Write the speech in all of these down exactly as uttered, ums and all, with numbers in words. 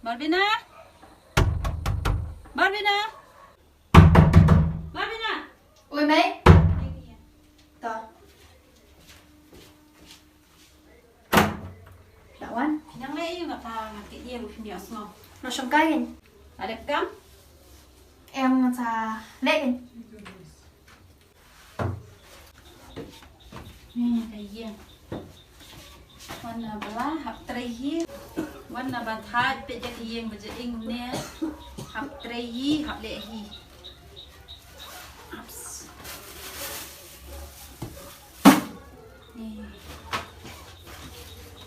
Barbina? Barbina? Barbina? Oi, mei. To. Da wan. Phi nang leh ïa nga ta nga kit ïa u phi ïa sngo. No shong kai. Ada kam? Em nga ta leh. Ni ka ïing. Wan na bala hap trei hi. Wan na ba thait peit ïa ka ïing ba jing ne. Hap trei hi, hap leh hi. Ups. Ni.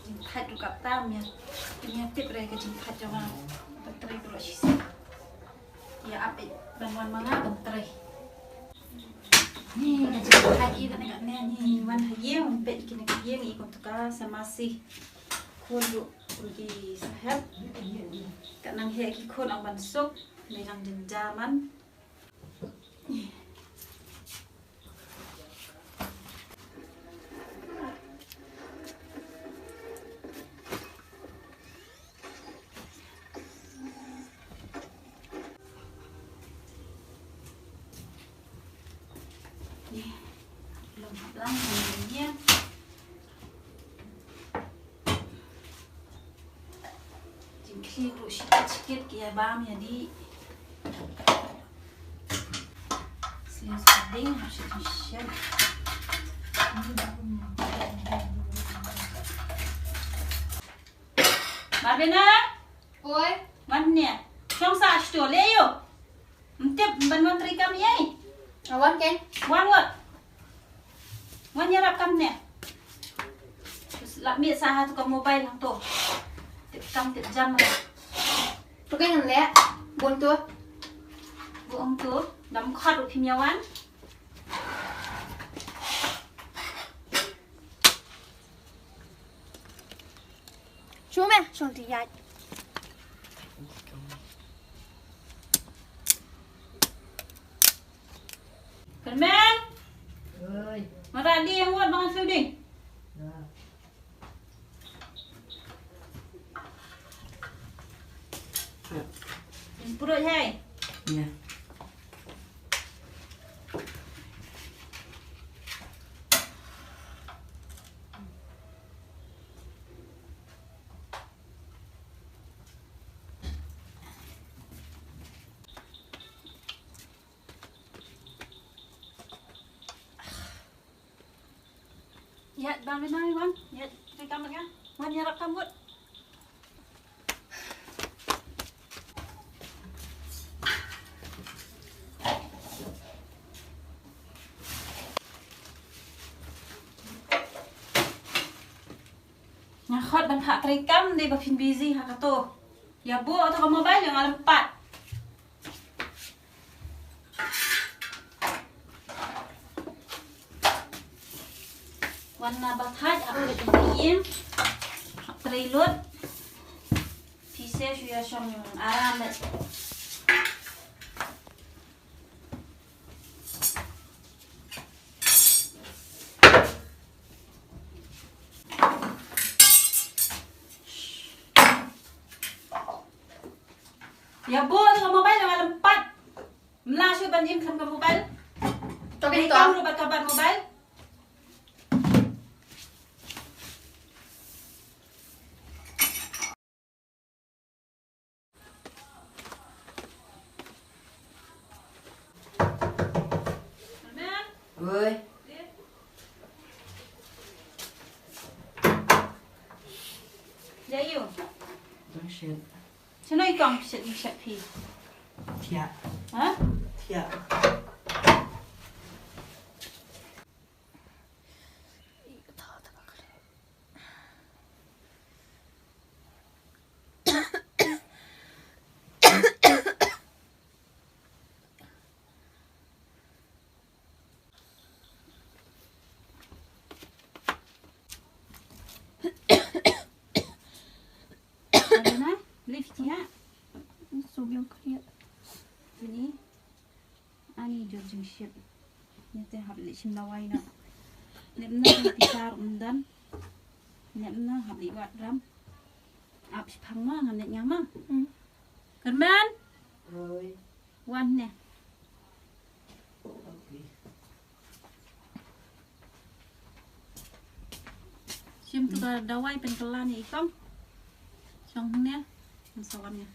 Jingthait ruh kata mia. Mia tip re ka jingthait jong nga. Ba trei ka ruh shi. Ïa ap ban wan ma nga ban trei. Ni ka jingthait ïa kane kane ni wan ha ïing ban peit kine ka ïing i kumta ka sa masi. Khun ruh ruh ki sahep. Ka nang heh ki khun ong ban suk. Ni nang jynjar man. Ni, long hap lang, ni, ni. Jingkhih ruh shikit shikit ki ïa bam ïa dih. Sliang spring hap sha jingshet. Barbina? Oi. Wan ne. Shong sa shto leh ïo. Ym tip ban wan trei kam ïa. Wan ken. Wan wat. Wan ïarap kam ne. Lap miet sa ha tu ka mobile hangto. Tip kam tip jam. Tu ken ngan leh. Bun tu. Bun tu. Dam khot ruh phim ïa wan. Shu me, shong ti ïaid. Kyrmen. Oi. Mara di yang wat bangan suding. Ya. Purut hai. Ya. Ïa, bang ni nai wan. Ïa, trei kam nga. Wan ïarap kam mut. Nga khot ban phah trei kam dei ba phin busy ha kato. Ïa buh to ka mobile ïa nga lem pat. Wan na ba thait hap leit ïing, hap trei lut. Phi se shu ïa shong aram leit. Ïa buh ka mobile nga lem pat. Mla shu ban im khlem ka mobile. To bin to. Kam ruh bad ka bad mobile. Oi. Ïa ïu. Dang shet. Shano i kong shet i shet phi? Thiah. Ha? Thiah. Ada na, lift ya. Subyong kriat. Ini. Ani jor jingship. Nia te hap leh shim dawai na. Nep na pisa ruh ym don. Nep na hap leh wad ram. Ap shipang ma ngan leit nga ma. Hmm. Kermen. Oi. Wan ne. Okay. Shim tu ka dawai pynkylla ne i kong. Shong ne. Ngan sa wan ne.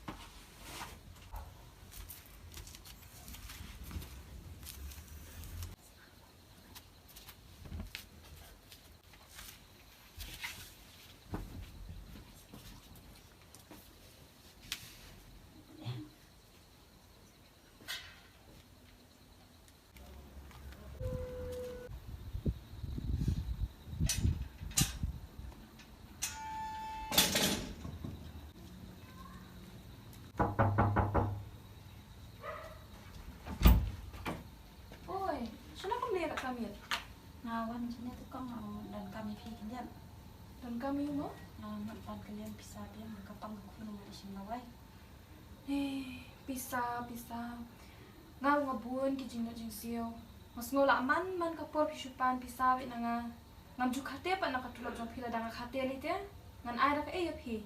Oi, shano kam leh ka kam ïa? Nga wan shane te kong, nga don kam ïa phi khyndiat. Don kam ïa u mo? Nga mut pan kylliang pisa biang, ka pang ka khun, nga shim dawai. Eh, pisa, pisa. Nga ruh nga bun ki jingmut jingsiew. Nga sngew lah man man ka por phi shu pan pisa beit na nga. Ngam ju khate pat na ka tulop jong phi, lada nga khate lei te ngan ai da kaei ïa phi?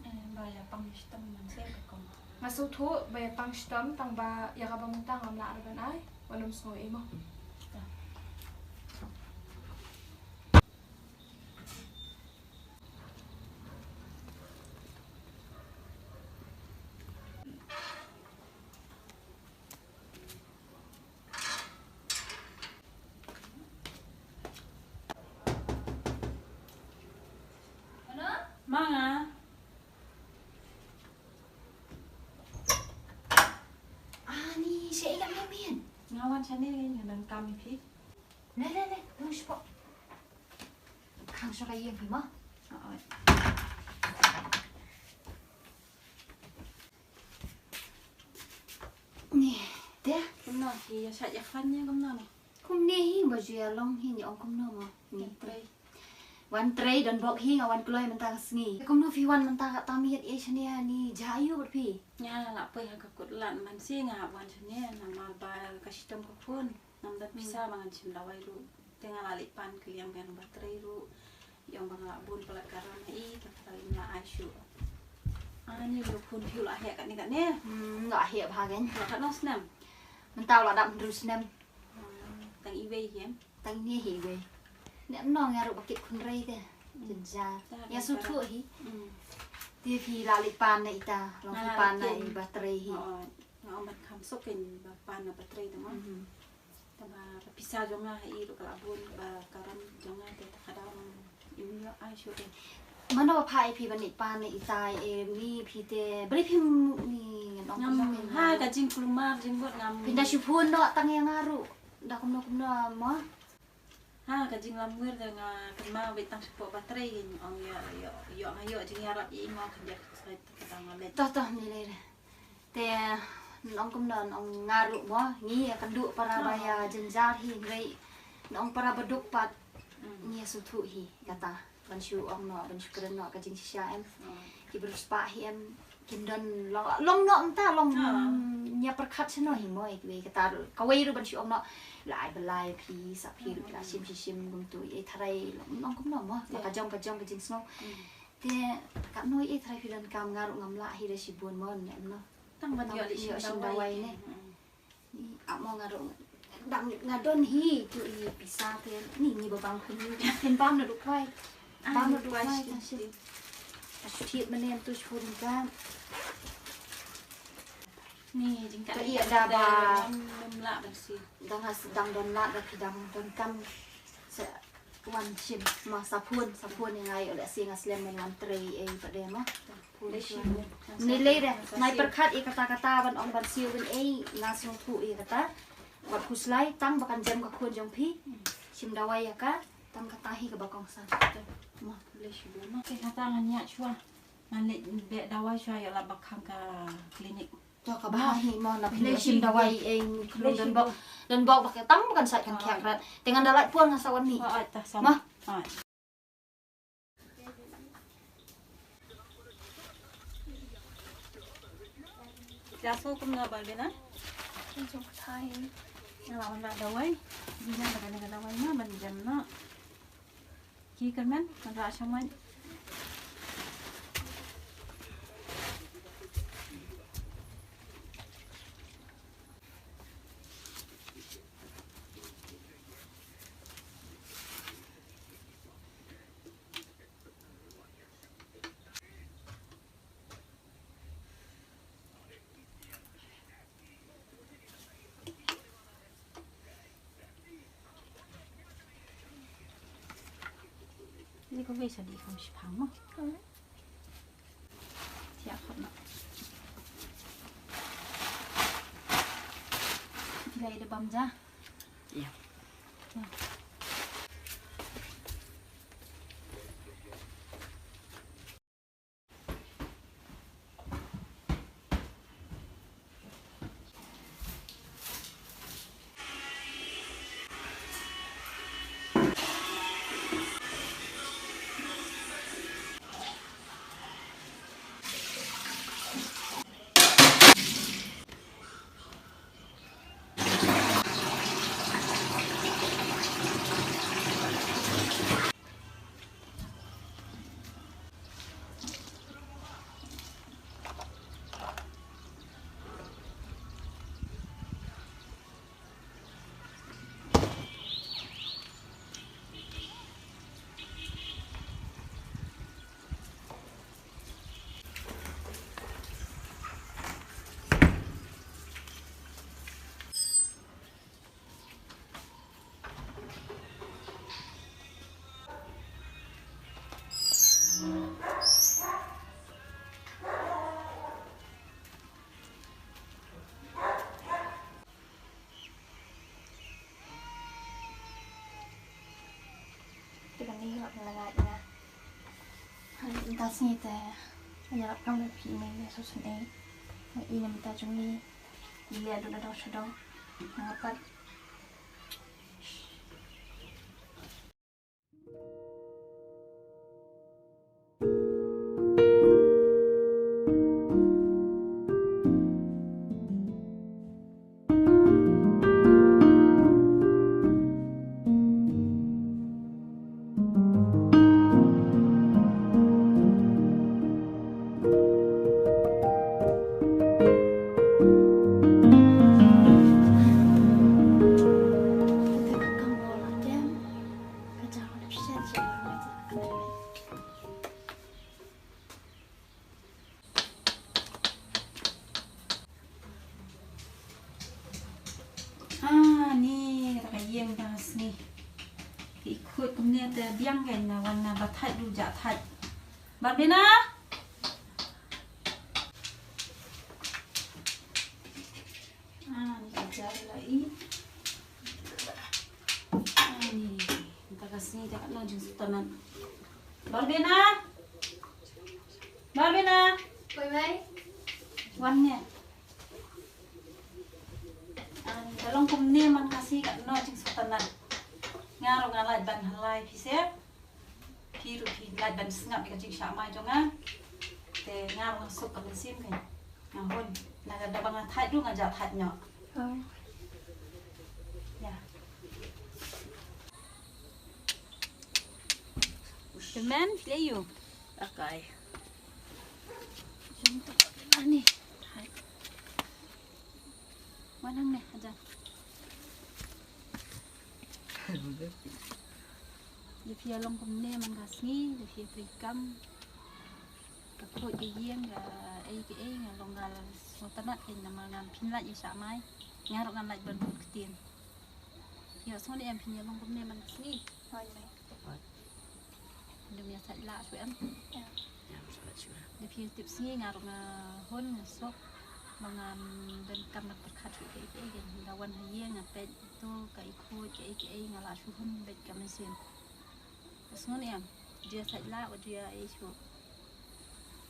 Eh, ba ïa pang shitom man se ka kong. Nga sngewthuh ba ïa pang shitom, tang ba ïa kaba mynta ngam lah ruh ban ai. Wat nym sngew ei mo. Ma nga. Ani, shaei la me miet? Nga wan shane, nga don kam ïa phi. Le, le, le, nang shu pok. Khang sha ka ïing phi mo. Oh, oh. Ni, te? Kumno, phi ïa shait ïa khlaiñ ne kumno ne? Kumne hi, ba ju ïa long hi, ngi ong kumno mo. Ni. Wan trei. Wan trei, don bok hi, nga wan kloi mynta ka sngi. Kumno phi wan mynta ka tam ïa ei shane, ni jia aïu bad phi? Nga la poi ha ka kut lad man si, nga wan shane, namar ba ka shitom ka khun. Ngam don pisa ba ngan shim dawai ruh. Te nga la leit pan kylliang biang ba trei ruh. Ïa ong ba nga la bun palat ka ram, i ka trai la ai shuh. Ani, ruh khun phi u la heh katne katne? Hmm, la heh bha kein. La katno snem? Mynta u la dap hynriew snem. Hmm, tang iwei hi em? Tang ine hi iwei. Ne mno nga ruh ba kit khun rei te. Hmm. Jynjar. Ïa sngewthuh hi. Hmm. Te phi la leit pan na ita, long phi pan na i ba trei hi. Oh, nga ong ban kham suk kein ba pan na ba trei te mo. Hmm. Tang ba pisa jong nga ha i ruh ka la bun, ba ka ram jong nga te ta ka daw nang im ïoh ai shuh te. Mano ba phah ïa phi ban leit pan na itai, eh, ni phi te, balei phi m-, ni ngan ong kumno, ha ka jingkulmar jingmut ngam. Phin da shu phone noh tang ïa nga ruh. Da kumno kumno mo? Ha ka jinglamwir te nga kynmaw beit tang shu pok ba trei, ong ïa, ïa, ïa nga ïoh jingïarap ïa i mo khyndiat. Toh, toh, ni lei. Te nong kumno, nong nga ruh mo, ngi ïa kynduh para ba ïa jynjar hi, hynrei nong para ba duk pat. Mm. Ngi ïa sngewthuh hi kata, ban shu ong noh, ban shu kren noh ka jingshisha em. Mm. Ki briew spah hi em, kim don long, long noh mynta, long, mm, ïa pyrkhat shano hi mo, ïa kiwei kata, kawei ruh ban shu ong noh, la ai blai phi, sa phi ruh la shim shim kumtu, ïa tharai long, nong kumno mo, la ka jong ka jong ka jingsngew. Mm. Te katno ïa tharai phi donkam, nga ruh ngam lah hi da shibun mo, ne em noh. Tang ban ïoh leit shim dawai ne. Ap mo nga ruh dang nga don hi tu i pisa te ni, ni ba bang khun ni. Phin bam na duk wai. Bam na duk wai ta shi. Ta shi thied mane tu shi khun ka. Ni jingkah. Ka ïa da ba. Ngam lah ban si. Dang nga sdang don lah da phi dang donkam. Sa wan shim ma sa phone, sa phone ïa nga ïoh lehse nga slem ban wan trei ei pat de ma. Phone. Ni lei de, nai pyrkhat ïa kata kata ban ong ban siew ban ei, nga sngewthuh ïa kata. Wat khuslai tang ba kan jem ka khun jong phi. Shim dawai ïa ka, tang kata hi kaba kongsan. Ma. Lei shi ma. Te kata ngan ïa shuwa. Ngan leit beh dawai shuwa ïoh lap ba khang ka klinik. To kaba ha hi mo, na phi shim dawai ei, khun don bok. Don bok ba ka tam ba kan sait kan khiak rat. Te ngan da lait pun ngan sa wan mih. Oh, oh, tah, sama. Ma. Oh. Ja so kum na bal bena. Kum so ka thai. Na la wan la dawai. Jam da ka dawai na ban jam na. Ki kyrmen, kan rah shamai. Ko wei sa di kam shi phang mo. Thiah khot na. Phi la ïa da bam ja. Ïa. Te kane ka la ngai nga. Mynta sngi te ïarap kam da phi, i mei ïa sosynei. I na mynta jong ngi i leh duna dong sha dong. Nga pat. Ah, ni kata ka ïing ba sngi. Ki khot kumne te biang kein na wan na ba thait du ja thait. Barbina? Ah, ni ka ja la i. Ah, ni. Kata ka sngi te katno jingsngewtynnat. Barbina? Barbina? Oi, mei. Wan ne. An da long kumne man ka sngi katno jingsngewtynnat. Nga ruh nga lait ban halai phi seh. Phi ruh phi lait ban sngap ïa ka jingshah mai jong nga. Te nga ruh nga suk ka mynsiem kein. Nga hun. Na ka da ba nga thait ruh nga ja thait noh. Ïa. Te men, phi leh aïu? Akai. Ani. Hai. Wan hangne, hajan. Ïa phi ïa long kumne man ka sngi, ïa phi ïa trei kam. Ka khuid ka ïing, ka ei ka ei, nga long nga la sngewtynnat kein namar ngam pynlait ïa shah mai. Nga ruh ngam lait ban bud ktien. Ïa, sngew ne em phi ïa long kumne man ka sngi. Hooid, mei. Hooid. Ym ïa sait lah shuh em. Ïa. Ym sait lah shuh. Da phi tip sngi nga ruh nga hun nga suk. Ba ngam donkam ban pyrkhat shuh kaei kaei, da wan ha ïing nga peit ito kaei khuid kaei kaei, nga lah shu hun beit ka mynsiem. Sngew ne em. Ym ïa sait lah, ym ïa ei shuh.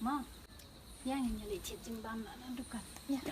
Ma. Ïa, ngin ïa leit thied jingbam na dukan. Ïa.